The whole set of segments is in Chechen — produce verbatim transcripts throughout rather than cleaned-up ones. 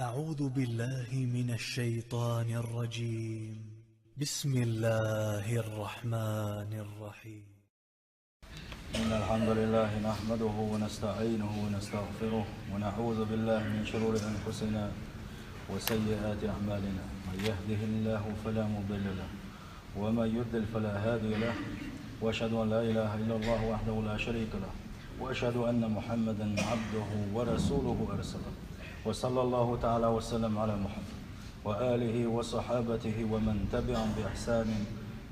أعوذ بالله من الشيطان الرجيم. بسم الله الرحمن الرحيم. إن الحمد لله نحمده ونستعينه ونستغفره، ونعوذ بالله من شرور أنفسنا وسيئات أعمالنا. من يهده الله فلا مضل له، ومن يضلل فلا هادي له. وأشهد أن لا إله إلا الله وحده لا شريك له، وأشهد أن محمدا عبده ورسوله أرسله. وصلى الله تعالى وسلم على محمد وآله وصحابته ومن تبعهم بإحسان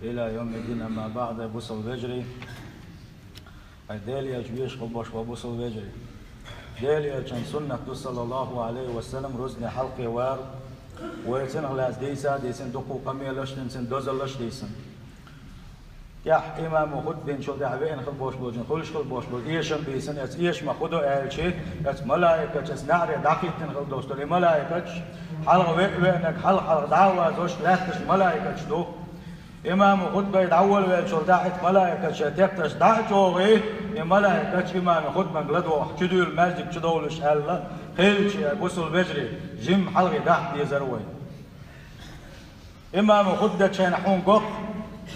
إلى يوم الدين. أما بعد، бусалба вежарий, хӀай Даьла элча везаш хила болаш ба, бусалба вежарий. Даьла элчан суннат ду, саллаллахӀу Ӏалайхи ва саллам, рузкъа хьалхе вар, вай цунах лаьца дийца а дийцина, дукха къамелаш дийцина, дозаллаш дийцина. ТӀехьа имама хутба динчул тӀехьа веана хила болаш болчун, хуьлуш хила болаш болчун эшам бийцина, эца эшамах фу ду аьлча, эца малайкаш эца наӀаре дӀакхийттина хила долаш долу и малайкаш, хьалха ве-, веанарг хьалха-хьалха дӀа а вазош лаьтташ малайкаш ду. Имама хутбе дӀаволавеллачул тӀехьа и малайкаш шайн тептарш дӀа а чӀогӀий, и малайкаш имама хутбанга ладогӀахь чудуьйла маьждиг чу довлуш аьлла, хилча, бусалба вежарий, жимма хьалхе даха дезар вай. Имама хутба дечу хенахь хьуна го,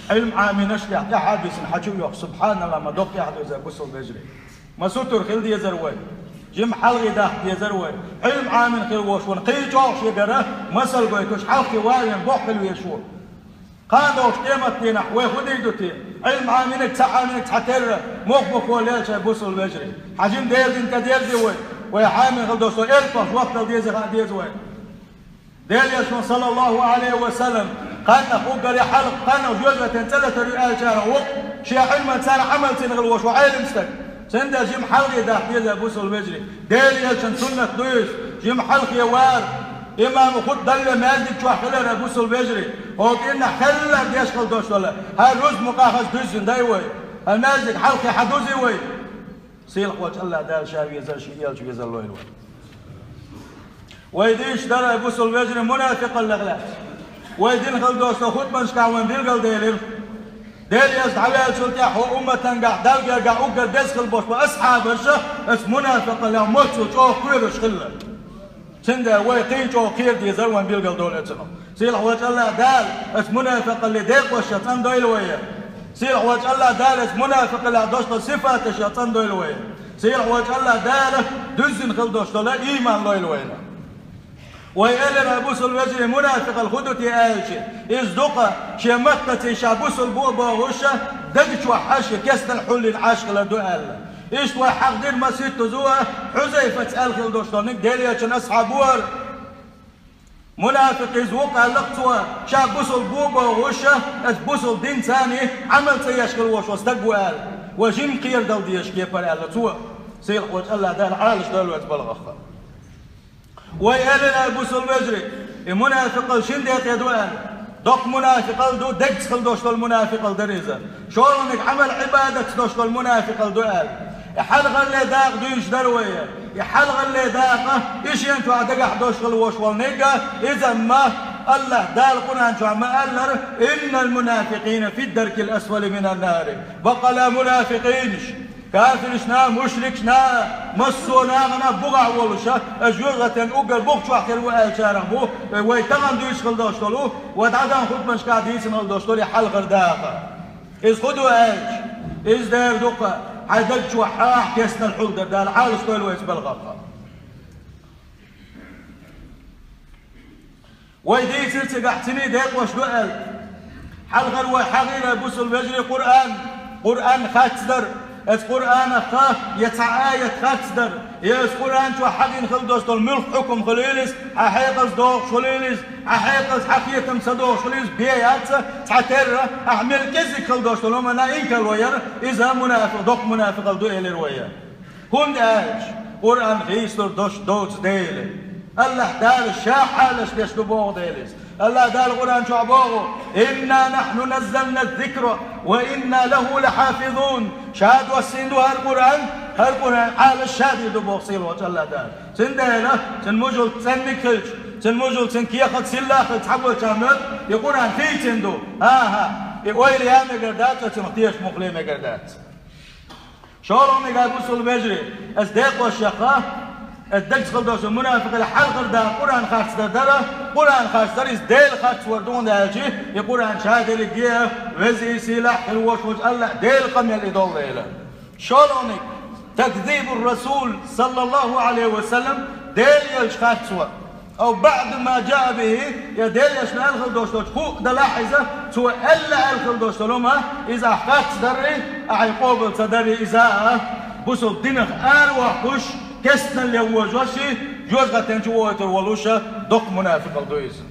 Ӏилма Ӏамийнаш тӀехь-, тӀаьхьа а бисина хьачу а йохуш, субхьаналлахӀ, ма доккха тӀехь дуза, бусалба вежарий. Ма сутара хила дезар вай. Жимма хьалхе даха дезар вай. Ӏилма Ӏамийна хила волуш ву, кхин а чӀогӀа шегара масал гойтуш, хьалхе валийна боккха хила везаш ву. Кхана долчу къематдийнахь вай хӀун дийр ду те? Ӏилма Ӏамийнарг, ца Ӏамийнарг цхьатерра муха-муха лелача, бусалба вежарий. Хьажим, Делан дин тӀедерзий вай. Вай Ӏамийна хила долуш, со элпах жоп дала деза хаа деза вай. Делан элчано, саллаллахӀу Ӏалайхи ва саллам, кханнах уггаре хьалха, кханнах жоьжахатин цӀа латар ю аьллачарах ву-кх, шен Ӏилманца, царах Ӏамалца хила волуш ву Ӏелам стаг. Цундела жимма хьалхе даха деза, бусалба вежарий. Делан элчан суннат ду иза, жимма хьалхе вар. Имама хутба даллалц маьждиг чохь хилар, бусалба вежарий. ХӀокху иннахь хилларг деш хила долуш долу хӀара рузба мукъа хаза дуьззина дай вай. ХӀара маьждиг хьалхе хьан дузи вай. Сийлахь волчу АллахӀ Дала Ша везар, Шен элча везар лойла вай. Вай дийцуш дара, бусалба вежарий, мунафикъаллех лаьцна. Вай дина хила долуш долу хутбанашкахь вайна билгалделира. Делан элча дӀаваьллачул тӀехьа хӀокху умматангахь, Далла гергахь уггар деза хила болуш болу асхьабаш а оцу мунафикъаллех мостагӀчул чӀогӀа кхоьруш хилла. Цундела вай кхин а чӀогӀа кхера дезара вайна билгалдолу оцунах. Сийлахь волчу АллахӀ Дала оцу мунафикъалле декъош Ша цӀандойла вай. Сийлахь волчу АллахӀ Дала оцу мунафикъаллех долуш долу сифаташ Ша цӀандойла вай. Сийлахь волчу АллахӀ Дала дуьззина хила долуш долу ийман лойла вайна. Вай элира, бусалба вежарий, мунафикъалла хӀун ду те аьлча, иза дукха шен маттаца ша бусалба ву а бохуш, дага чохь а шен кестан хьуллина Ӏаш хилар ду аьлла. Иштта вай хьахдира масийттаза а, Хьузайфаца аьлла хила долуш долу ниг Делан элчан асхьаб вара. Мунафикъ иза ву-кх аьлла-кх цо, ша бусалба ву а бохуш, аса бусалба динца Ӏамал ца еш хила волуш волу стаг ву аьлла. Вай жимма кхерадала дезаш кепара аьлла цо. Сийлахь волчу АллахӀ Дала Ӏалашдойла вай оцу балхах. Вай элира, бусалба вежарий, и мунафикъалла шина декъе ду аьлла. Доккха мунафикъалла ду, дегца хила долуш долу мунафикъалла дара иза. ШолгӀаниг Ӏамал-Ӏибадатца долуш долу мунафикъалла ду аьлла. И хьалхалле дакъа дуьйцуш дара вай. И хьалхалле дакъа, и шен чохь дагахь долуш хила волуш волу ниг а, иза ма, АллахӀ Дала Къуръан чохь ма-аллара: «Иннал мунафикъина фид даркил асфали минан нари». Баккъала мунафикъинаш, кафиршна, мушрикшна, массо а нахана бухахь волуш, аса жоьжахатин уггар бух чохь хир ву аьллачарах бу, вай тахана дуьйцуш хила долуш долу, вай дӀадаханчу хутбанашкахь дийцина хила долуш долу и хьалхара дакъа. Иза хӀун ду аьлча, иза дера ду-кх, хьайн даг чохь хьан ахь кестнал хьулдар, Дала Ӏалашдойла вай оцу балхах. Вай дийцира цигахь, цуьнан декъош ду аьлла. Хьалхара вай хьахийра, бусалба вежарий, Къуръан, Къуръан харцдар, оцу Къуръанах я цхьа аят харцдар, я оцу Къуръан чохь хьахийна хила долуш долу муьлхха хьукам хуьлийла иза, хьан хьекъалца догӀуш хуьлийла иза, хьан хьекъалца, хьан кхетамца ца догӀуш хуьлийла иза, бен яц, цхьатерра, ахь мел кӀезиг хила долуш долу хӀуманна инкарло яр, иза мунафикъ, доккха мунафикъалла ду элира вай. ХӀунда аьлча Къуръан хийцалур долуш доцу дела. АллахӀ Дала Ша Ӏалашдеш ду боху дела иза. АллахӀ Дала Къуръан чохь боху: «Инна нахьну наззална ззикра ва инна лаху лахьафизун». Ша доссийна ду хӀара Къуръан, хӀара Къуръан Ӏалаш Ша дийр ду боху сийлахь волчу АллахӀ Дала. Цундела цуьнан мужалт цӀенниг хилча, цуьнан мужалт, цуьнан кехат силла а хилча, цхьаболчарна и Къуръан хийцина ду. ХӀан-хӀа, и ойла ян мегар дац, цунах тешаш муха ле мегар дац. ШолгӀаниг, бусалба вежарий, аса декъош яхха, Ат дагца хила дош мунафикъал хьалхара да Къуръан харцдар дара, Къуръан харцдар иза Дела харцвар ду, хӀунда аьлча и Къуръан ша дерриге а веза, сийлахь хила вош волча АллахӀ Дела къамел и долу дела. ШолгӀаниг, такзибур расул, саллаллаху Ӏалайхи ва саллам, Дела елча харцвар. Ав баъда ма джаа бихи, я Дела елчано аьлла хила дош долчу хӀуъа далахь иза, цо аьлла аьлла хила дош долу хӀума, иза ахь харцдарий, ахь и къобал ца дарий, иза а бусалба динах араваккхуш, кестналле вожош и, жоьжахатин чу вохуьйтур волуша доккха мунафикъал ду иза.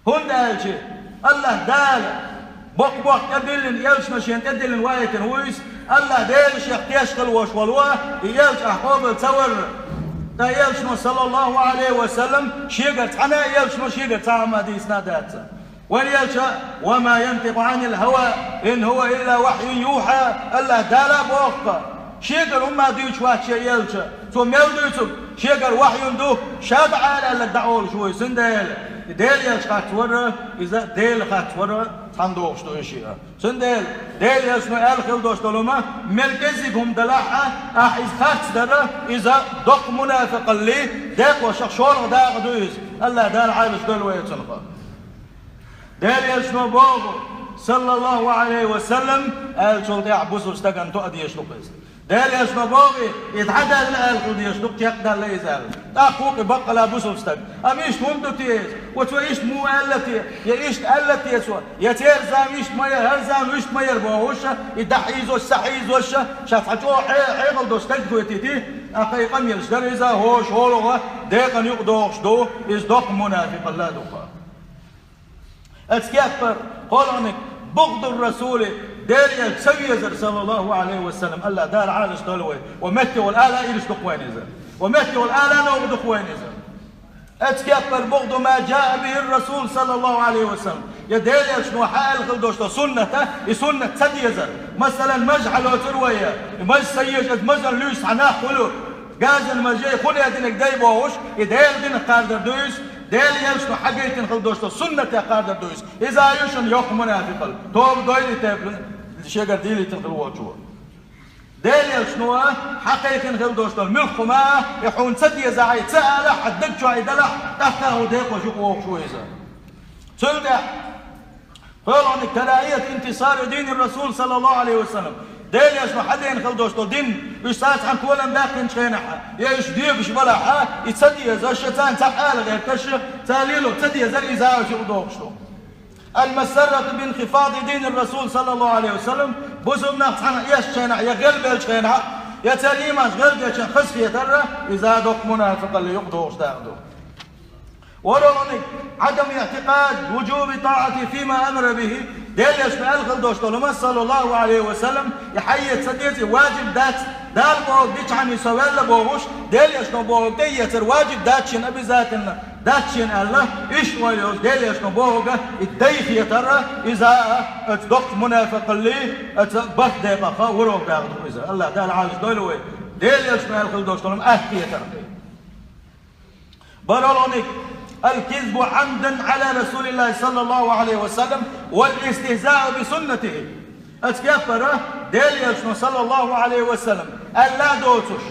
ХӀунда аьлча АллахӀ Дала боккха-боккха тӀедиллина, элчано шена тӀедиллина ваийтина ву иза, АллахӀ Дела шех теш хила вош волу, и элча ахь къобал ца варра. Ткъа элчано, саллаллаху Ӏалайхи ва саллам, шегара цхьана а элчано шегара цхьа хӀума дийцина а дац. Вайн элча: «Ва ма янтикъу Ӏанил хӀава, ин хӀува илла вахьюн юхьа», АллахӀ Дала а боху-кх. Шегара хӀумма дуьйцуш вац шен элча. Цо мел дуьйцург шегара вахьюн ду, ша дӀа ала аьлларг дӀаолуш ву иза. Цундела и Дела елча харцвар, иза Дела харцвар цхьаьна догӀуш ду и шиъ. Цундела Дела елчано аьлла хила дош долу хӀума, мел кӀеззиг хӀума далахь а, ахь иза харцдар, иза доккха мунафикъаллий декъашах шолгӀа дакъа ду иза. АллахӀ Дала Ӏалаш дойла вай цунах. Дела елчано боху, саллаллаху Ӏалайхи ва саллам, аьллачул тӀаьхьа бусалба стагана тоъа дезаш ду-кх иза. Дела елчано боху, и дӀадаьлла аьлла хила дезаш ду-кх, чекхдаьлла иза аьлла. ТӀаккха вукху и баккъала бусалба стаг: «Амма иштта хӀунда ду те иза? Оцо иштта муха аьлла те? Я иштта аьлла те цо? Я церан зама иштта ма яра, хӀара зама иштта ма яра», бохуш, и дӀахьийзош, схьахьийзош, ша цхьа чӀогӀа хье-, хьекъал долуш стаг гойтийти, тӀаккха и къамелаш дара иза, хӀоша хӀолагӀа декъана юкъадогӀуш ду, иза доккха мунафикъалла а ду-кх. Оцу кеппара кхоалгӀаниг, бугӀдур расули, Дела елча ца везар, саллаллаху Ӏалайхи ва саллам, АллахӀ Дала Ӏалаш дойла вай, ва меттигӀула ала а ираш ду-кх вайна иза. Ва меттигӀула ала а новкъа ду-кх вайна иза. Оцу кеппара бугӀду ма джаа бихир расул, саллаллаху Ӏалайхи ва саллам. Я Дела елчано хьааьлла хила дош долу суннат, и суннат ца дезар. Масалан, маж хьалоцур вай, и маж ца езаш, оцу мажан луьйш цхьа нах хуьлу. Газан мажа, хӀун динарг дай бохуш, и Делан динах кхардар ду иза, Дела елчано хьагайтина хила дош долу суннатех кхардар ду иза. Иза а ю шуна йоккха мунафикъал. Тоба дойла и тайпа шегара дийлийтина хила волчо. Дела елчано хьакхайкхина хила дош долу муьлхха хӀума а, и хьуна ца дезахь а, и ца алахь а, хьан даг чохь и далахь, тӀаккха хӀун декъо жукъа вохуш ву иза. Цул тӀаьхьа кхоалгӀаниг, карахӀият интисари динир расул, саллаллаху Ӏалайхи ва саллам. Дела елчано хьадеана хила дош долу дин, уьш цхьа цхьаьна толам баьккхинчу хенахь а, я уьш доьгуш балахь а, и ца дезаш, царна цхьа ала гӀерташ, цара лело ца дезар, иза а уьш юкъадогӀуш ду. Ал-масаррату бинхифади динир расул, саллаллаху Ӏалайхи ва саллам, бусалба нах цхьаьна эшначу хенахь, я гӀелбеллачу хенахь, я церан ийманаш гӀелбечун хазахетар, иза а доккха мунафикъалла юкъадогӀуш дакъа ду. ВорхӀалгӀаниг, Ӏадам иӀтикъад вуджуби тӀаӀати фима амара бихи, Дела елчано аьлла хила дош долу хӀума, саллаллаху Ӏалайхи ва саллам, и хьаэца ца деза, и важиб дац, Дала бохург дичахьана со ваьлла бохуш, Дела елчано бохург тӀеэцар важиб дац шена, обязательно дац шена аьлла, иштта ойла йолуш Дела елчано бохург и дай хетар, иза а оцу доккхачу мунафикъаллий, оцу барт декъах ворхӀ дакъа ду иза. АллахӀ Дала Ӏалаш дойла вай. Дела елчано аьлла хила дош долу хӀума атта хетар. БархӀалгӀаниг, аль-кизбу Ӏамдан Ӏала расулиллахи, саллаллаху Ӏалайхи ва саллам, валь-истихзау би суннатихи. Оцу кеппара Дела елчано, саллаллаху Ӏалайхи ва саллам, аьлла а доцуш,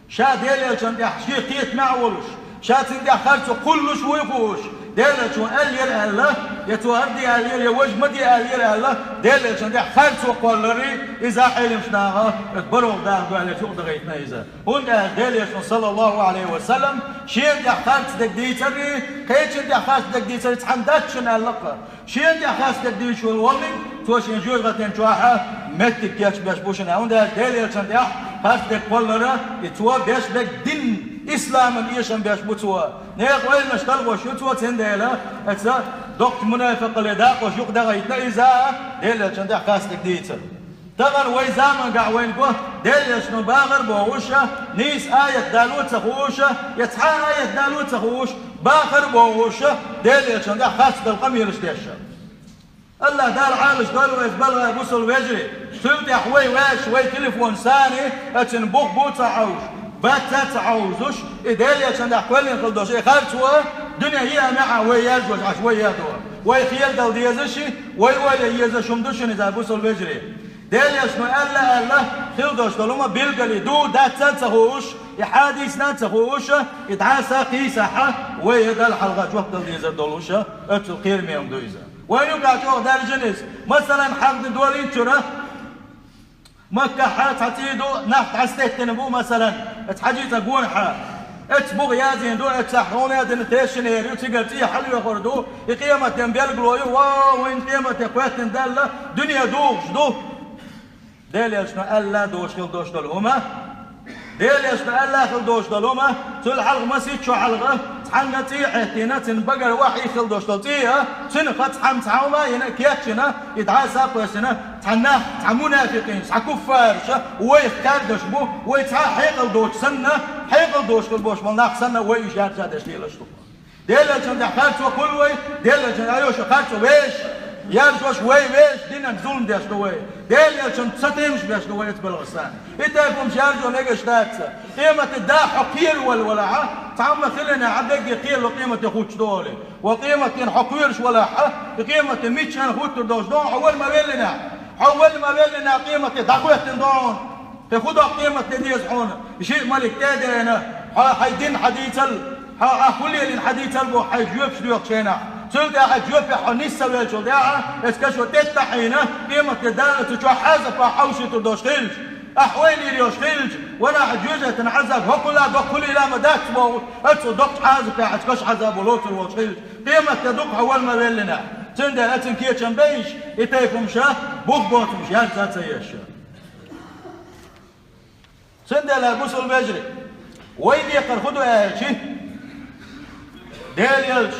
ша Дела елчанна тӀехь шен кхетамехь а волуш, ша цунна тӀехь харцо кхуллуш вуй хууш, Дела елчано аьллера аьлла, я цо хӀара де аьллера, я важа ма де аьллера аьлла, Дела елчанна тӀехь харцо кхолларий, иза Ӏеламчу наха, бархӀ дакъа ду аьлла, юкъадахийтина иза. ХӀунда аьлча Дела елчано, саллаллаху Ӏалайхи ва саллам, шена тӀехь харцдерг дийцарий, кхечунна тӀехь харцдерг дийцарий цхьаьна дац шуна аьлла-кх. Шена тӀехь харцдерг дийцаш волу воллуьйнга, цо шен жоьжахатин чохь меттиг кечбеш бу шуна. ХӀунда аьлча Дела елчанна тӀехь харцдерг кхоллара, и цо беш берг дин, исламан эшам беш бу цо. Нехан ойланаш талхош ю цо, цундела оцу доккхачу мунафикъалле дакъош юкъадахийтина иза а, Дела елчанна тӀехь харцдерг дийцар. Тахана вай заманахь вайна го, Дела елчано бахар а бохуш, нийса аят дало а ца хууш, я цхьа а аят дало а ца хууш, бахар а бохуш, Дела елчанна тӀехь харцдала къамелаш деш. АллахӀ Дала Ӏалаш дойла вай, балха бусалба вежарий. Цул тӀехь вай ваьш, вай телефон сани, оцун бух бу ца хьовзуш, бац а ца хьовзуш, и Дела елчанна тӀехь кхоьллина хила дош, и харцо, дуьне еанехь а вай яржош Ӏаш вай ядо. Вай хеладала дезаш, вай ойла езаш хӀума ду шуна иза, бусалба вежарий. Делан элчано аьлла, аьлла, хила долуш долу хӀума билггал ду, дац а ца хууш, и хьадисна а ца хууш, и дӀаса а кхийсахь, вай Далла хьалха жоп дала дезар долуш, оццул кхераме хӀума ду иза. Вайна юкъахь чӀогӀа даьржина иза. Масалан, хьагна долийначуьра, Маккахь цхьа цӀий ду, нах дӀасатеттина бу, масалан, оцу Хьаьжин цӀа гонахьа. Оцу бухахь язйина ду, оцу хьуна а дина тешшина эр ю, цигара цӀий хьалавехар ду, и къематан билгало ю, ва, вайна къематан кхоьттина даьлла, дуьне духуш ду. Делан элчано аьлла долуш хила долуш долу хӀума, Делан элчано аьлла хила долуш долу хӀума, цул хьалха масийтта шо хьалха, цхьанна цӀий а хьеттина, цуьнан багара вахьий хила долуш долу цӀий а, цуьнан хаза цхьамма цхьа хӀума а йина, кечйина, и дӀаса а кхоьссина, цхьа нах, цхьа мунафикъин, цхьа куффараш, вайх кхаьрдаш бу, вай цхьа а хьекъал доцуш санна, хьекъал доцуш хила болуш болу нах санна, вай уьш яржа деш лелаш ду. Делан элчанна тӀехь харцо хуьлу вай, Делан элчанна айоша харцо веш, яржош вай веш, динан зулам деш ду вай. Делан элчанна ца тешаш беш ду вай оцу балхана. И тайпа хӀумаш яржо мегаш дац. Къематан да хьо кхера вала валахь, цхьамма хилина хьан дегге кхело къематан хӀуттуш долу. Ва къематан хьо кхоьруш валахь, и къематан миччахьана хӀуттур долуш ду хьо вала ма веллинехь. Хьо вала ма веллинехь къематан дӀахӀоьттина ду хьуна. Кхин хӀун доккха къемат де деза хьуна? Шиъ малик тӀедеана, хьо хьайн дин хьадийцал, хьо ахь хӀун лелийна хьадийцал боху хьайн жоьпаш доьхучу хенахь. Цул тӀаьхьа жоьпехь хьо нисса веллачул тӀаьхьа, оцу кашо тӀетта а хьийна, къематде Дала цу чохь Ӏазапа хьовшуьйтур долуш хилча, ахь ойла йийр йолуш хилча, ванахь жоьжахатин Ӏазап хӀокхула доккхула ма дац бохуш, оцу доккхачу Ӏазапехь оцу каша Ӏазабо лоцур волуш хилча, къематде дукха хьо вала ма веллинехь. Цундела оцун кечам бейша, и тайпа хӀумаш, бух боцурш ярца ца езаш. Цундела, бусалба вежарий, вай декхар хӀун ду аьлча, Делан элча,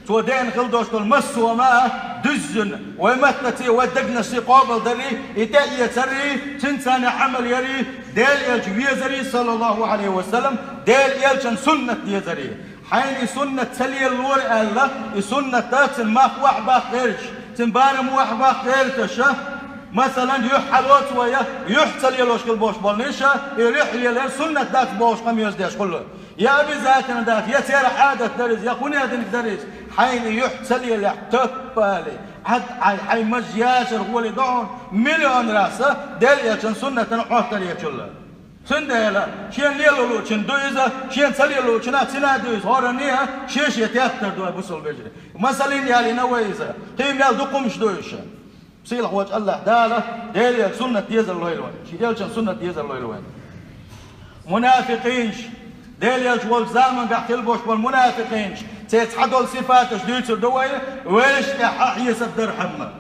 цо деана хила долуш долу массо а хӀума дуьззина, вай маттаца, вай дегнашца къобалдарий, и тӀеэцарий, цуьнца цхьаьна Ӏамал ярий, Делан элча везарий, саллаллаху Ӏалайхи ва саллам, Делан элчан суннат дезарий. Хьайна и суннат ца лелалора аьлла, и суннат цуьнан мах охьабаккха гӀерташ, цуьнан барам охьабаккха гӀерташ, масалан, юьхь хьалоцу вай, юьхь ца лелош хила болуш болниш, и юьхь лелар суннат дац бохуш къамел еш хуьлу. Я обязательно дац, я церан Ӏадат дара иза, я хӀун динарг дара иза. Хьайна и юьхь ца лелахь, таппали, Ӏад Ӏай, хьайн маж яшар гӀоле ду хьуна, миллион раз Делан элчан суннатана хьоттар ечулла. Цундела, шена лелалучун ду иза, шена ца лелалучунах цуьнан ду иза, хӀоранна а шен-шен тептар ду, бусалба вежарий. Масална ялийна вай иза, кхин мел дукха хӀумаш ду уьш. Сийлахь волчу АллахӀ Дала Делан суннат дезар лойла вайна, шен элчан суннат дезар лойла вайна. Мунафикъинаш, Делан элча волчу замангахь хила болуш болу мунафикъинаш, церан цхьадолу сифаташ дуьйцур ду вай, вешан тӀехь хьесап дар хьамма.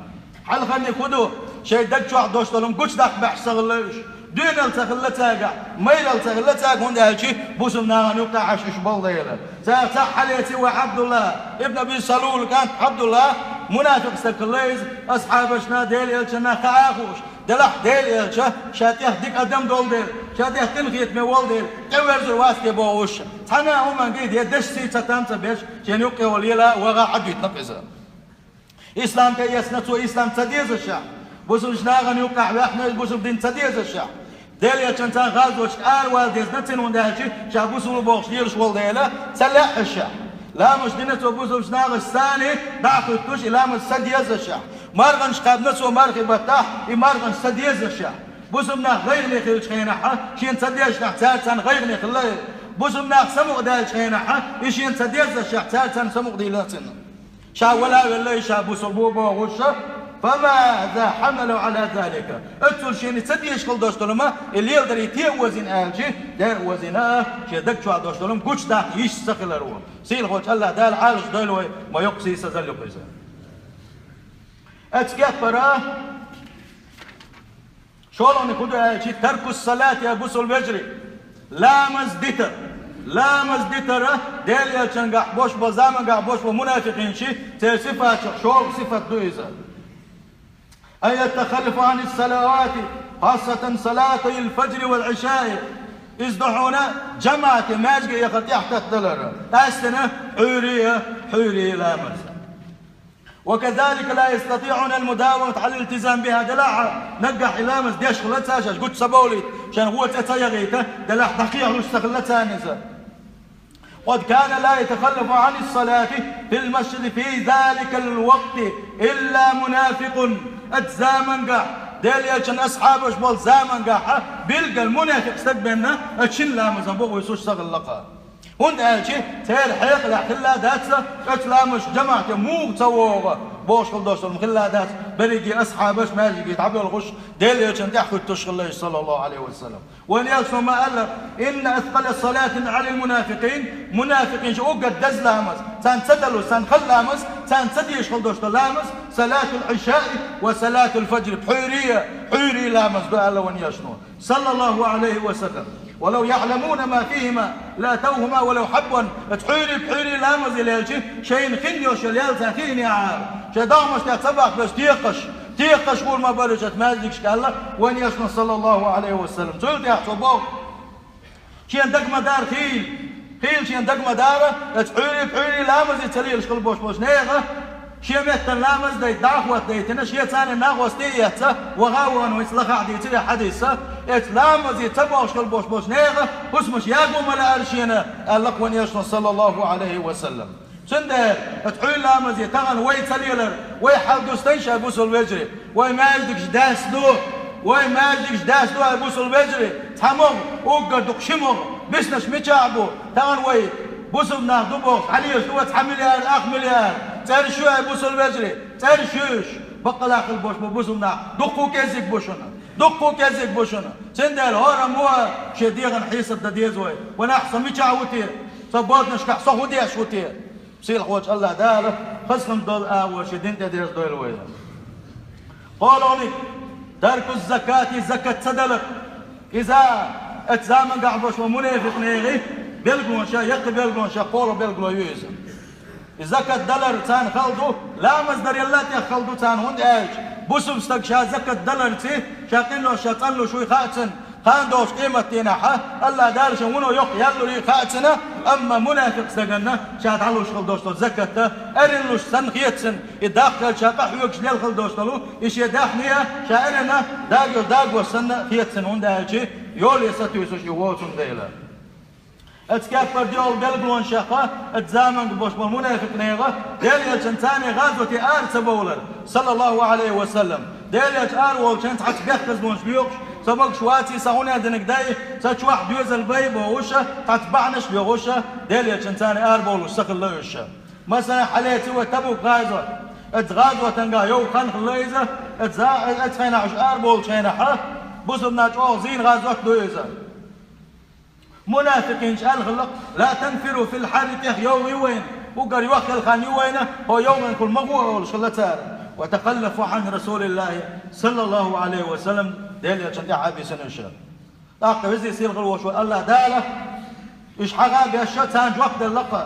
Хьалхарниг хӀун ду, шайн даг чохь долуш долу хӀума гучудаккха баьхьаш ца хилла уьш. Доьналла ца хилла цаьргахь, майралла ца хилла цаьрга, хӀунда аьлча бусалба нахана юккъехь Ӏаш уьш болу дела. Цаьрца хьалаьцна вай Ӏабдулла ибн Аби Салул кӀант Ӏабдулла, мунафикъ стаг хилла иза, асхьабашна, Делан элчанна хаа а хууш, делахь Делан элча ша тӀехь дика адам долу дела, ша тӀехь къинхетаме волу дела, тӀеверзур вац те бохуш, цхьана а хӀуманга и де дешан сий ца там ца беш, шена юккъе волу лела ваха хьадуьйтина иза. Ислам тӀеэцна цо, ислам ца дезашехь, бусалбачу нахана юккъехь ваьхна иза, бусалба дин ца дезашехь, Делан элчанца гӀазоташка аравала дезна цуьнан, хӀунда аьлча ша бусалба бохуш лелаш волу дела ца лаьа шехь. Ламаз дина цо бусалбачу нахаца цхьаьна дӀа а хуьттуш, и ламаз ца дезашехь. Марханаш кхаьбна цо мархи баттахь, и марханаш ца дезашехь. Бусалба нах гӀайгӀане хиллачу хенахь, шена ца дезашехь, цаьрца цхьаьна гӀайгӀане хилла. Бусалба нах самукъадаьллачу хенахь, и шена ца дезашехь, цаьрца цхьаьна самукъадийлла цуьнан. Ша вала а велла, и ша бусалба ву бохуш, фамаза хьамалаху Ӏала залика. Оццул шена ца дезаш хила долуш долу хӀума, и леладаре те а озийна аьлча, дера озийна, шен даг чохь долуш долу хӀума гучудаккха йиш ца хилар ву. Сийлахь волчу АллахӀ Дала Ӏалаш дойла вай, ма йоккха сийсазалла ю иза. Оцу кеппара шолгӀаниг хӀун ду аьлча, таркус салати, я бусалба вежарий, ламаз дитар. Ламаз дитар Делан элчангахь болуш болу, замангахь болуш болу мунафикъинийн церан сифатех шолгӀа сифат ду иза. Ан ятахаллафа Ӏанис салавати, хасатан салатайил фаджри вал Ӏишаи. Иза ду хьуна жамаӀате маьждиге яхар тӀехь татталар, къаьстина хьуьйрий, хьуьйрий ламаз. وكذلك لا يستطيعون المداومة على الالتزام بها, делахь наггахь и ламаз деш хилла цара шаьш гучу ца бовлийта, шайн гӀо цӀе ца яхийта, делахь дӀакхехьуш ца хилла царна иза. قد كان لا يتخلف عن الصلاة في المسجد في ذلك الوقت إلا منافق. Оцу замангахь Делан Элчан асхьабаш болчу замангахь билггал мунафикъ стаг бен, оцу шина ламазан бакъо йисуш ца хилла-кх. ХӀунда аьлча церан хьекъалехь хилла дац оцу ламазан жамаӀате муха ца вогӀу бохуш хилла долуш хилла дац, берриге асхьабаш маьждиге дӀабоьлхуш, Делан Элчанна тӀаьхьахӀуьттуш хилла уьш, саллаллаху Ӏалайхи ва саллам. Вайн Элчано ма аьлла: «Инна аскъала салатин Ӏалал мунафикъин», мунафикъийн чу уггар деза ламаз, царна ца далуш, царна хала ламаз, царна ца дезаш хилла долуш долу ламаз, салатул Ӏишаи ва салатул фаджри, пхьуьйрий, пхьуьйрий ламаз ду аьлла вайн Элчано, саллаллаху Ӏалайхи ва саллам. «Ва лав яӀламуна ма фихима ла атавхума ва лав хьабван». Оцу пхьуьйрий, пхьуьйрий ламазал аьлча, шайна хин йолуш йолу ял царна хиъна яхьара. Шайн догӀмашна тӀехь ца бахбеш текхаш, текхаш гӀур ма бара уьш оцу маьждигашка аьлла вайн Элчано, саллаллаху Ӏалайхи ва саллам. Цул тӀаьхьа цо боху: «Шен дага ма дара хийла, хийла шен дага ма дара, оцу пхьуьйрий, пхьуьйрий ламазе ца лелаш хилла болуш болчу нехан шен меттана ламаз дайта, дӀахӀотта дайтина, шен царна нахвас тӀе а эцна, ваха а вахана, вайца лахахь дийцира и хьадис, оцу ламазе ца бохуш хилла болуш болчу нехан хӀусамаш яго ма лаьара шена», аьлла-кх вайн Элчано, саллаллаху Ӏалайхи ва саллам. Цундела оцу пхьуьйрий ламазе тахана вай ца лелар, вай хьал ду стенаш, ай бусалба вежарий? Вай маьждигаш даьсса ду, вай маьждигаш даьсса ду, ай бусалба вежарий? Цхьа могӀа, уггар дукха ши могӀа, биснарш мичахь бу? Тахана вай бусалба нах ду бохуш, хьалаеш ду вай цхьа миллиард, ах миллиард? ЦӀераш ю, ай бусалба вежарий, цӀераш ю уьш. Баккъалла хилла болуш бу бусалба нах дуккха а кӀеззиг бу шуна, дуккха а кӀеззиг бу шуна. Цундела хӀораммо шен дегӀан хьесап дан деза вай. Ванах, со мичахь ву те? Со боданашкахь со хӀун деш ву те? Сийлахьчу АллахӀ Дала хазахетта долу агӀор шен дин тӀе дерзадойла вай. КхоалгӀаниг: тарку закати, закат ца далар. Иза оцу замангахь болуш болчу мунафикъ нехан билгалонех, яккхий билгалонех кхоалгӀа билгало ю иза. И закат далар царна хала ду, ламаз дарал а тӀех хала ду царна, хӀунда аьлча бусалба стаг ша закат даларца, ша къинойх ша цӀанлуш вуй хаьа цунна, кхана долчу къематдийнахь АллахӀ Дала шен вуно йоккха ял лур ю хаьа цунна, амма мунафикъ стаганна ша дӀалуш хилла долуш долу закат эрна луш санна хета цунна, и даккхалча ша къахьоьгуш лела хилла долуш долу и шен даьхни а ша эрна дагош дагош санна хета цунна, хӀунда аьлча йоле сатуьйсуш ю воцун дела. Оцу кеппара доьалгӀа билгалонех оцу заманга болуш болу мунафикъ нехан Делан Элчанца цхьаьна гӀазоте ара ца бовлар, саллаллаху Ӏалайхи ва саллам. Делан Элча ара волчу хенахь цхьацца бехказлонаш лоьхуш, сан могуш ваций, сан хӀун динарг дай, сан чохь доьзал бай бохуш, цхьацца бахьанаш лоьхуш, Делан Элчанца цхьаьна ара бовлуш ца хилла уьш. Масала, хьалаьцча вай Табук гӀазот. Оцу гӀазотангахь йовха хан хилла иза, оцу за-, оцу хенахь уьш ара бовлучу хенахь, бусалба нах чӀогӀа зийна гӀазот ду иза. Мунафикъинчу аьлла хилла-кх: «Ла танфиру фил хьарри», тӀех йовха ю вайна, уггар йохъелла хан ю вайна, хӀо йовханкула ма гӀо олуш хилла цара. «Ва тахаллафу Ӏан Расулиллахи саллаллаху Ӏалайхи ва саллам», Делан Элчанна тӀаьхьа а бисина уьш. ТӀаккха везий сийлахь волуш волу АллахӀ Дала уьш хьагӀ а беш царна жоп делла-кх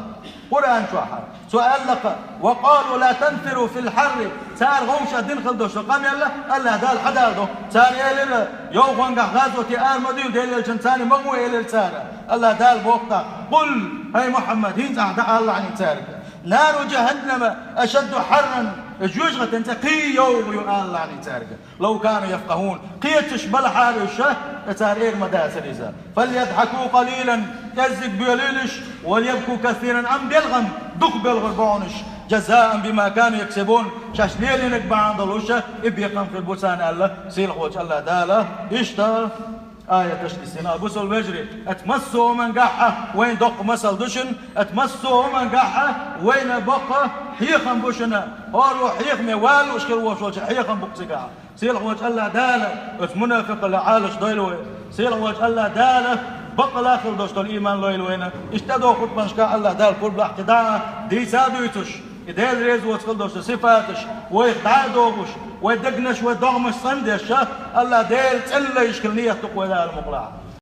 Къуръан чохь. Цо аьлла-кх: «Ва къалу ла танфиру фил хьарри». Цара вовшах дина хилла долуш долу къамел АллахӀ Дала хьадалдо. Цара элира: «Йовхангахь гӀазоте ара ма дуьйла Делан Элчанца цхьаьна, ма гӀо», элира цара. АллахӀ Дала боху тӀаккха: «Къул», хӀай Мухьаммад, хӀинца ахь дӀаалалахьаний цаьрга: «Нару жаханнама ашадду хьарран», жоьжахатин цӀа кхин йовха ю алалахьаний цаьрга. «Лав кану яфкъахӀун», кхеташ балахьара уьш, ткъа цара эр ма дацара иза. «Фальядхьаку къалилан», кӀеззиг боьлийла уьш, «валябку касиран», амма белхам дукха белхар бохьуш, «жазаан бима кану яксибун», шаьш лелийнарг бахьана долуш, и бекхам хир бу царна аьлла, сийлахь волчу АллахӀ Дала. Иштта аяташ дисина, бусалба вежарий, оцу массо а хӀумангахь вайна доккха масал ду шуна, оцу массо а хӀумангахь вайна боккха хьехам бу шуна, хӀора хьехаме валуш хир волуш волчу хьехам бу-кх цигахь. Сийлахь волчу АллахӀ Дала оцу мунафикъалла Ӏалашдойла вай. Сийлахь волчу АллахӀ Дала баккъалла хила долуш долу ийман лойла вайна. Иштта тӀедогӀу хутбанашкахь АллахӀ Дала пурба лахь кхидӀа а дийца а дуьйцуш, и Дела реза воцу хила долуш долу сифаташ вайх дӀа а догӀуш, вай дегнаш, вай догӀмаш цӀандеш, АллахӀ Дела цӀена лайш хила ниет ду-кх вай Дала мукъалахь.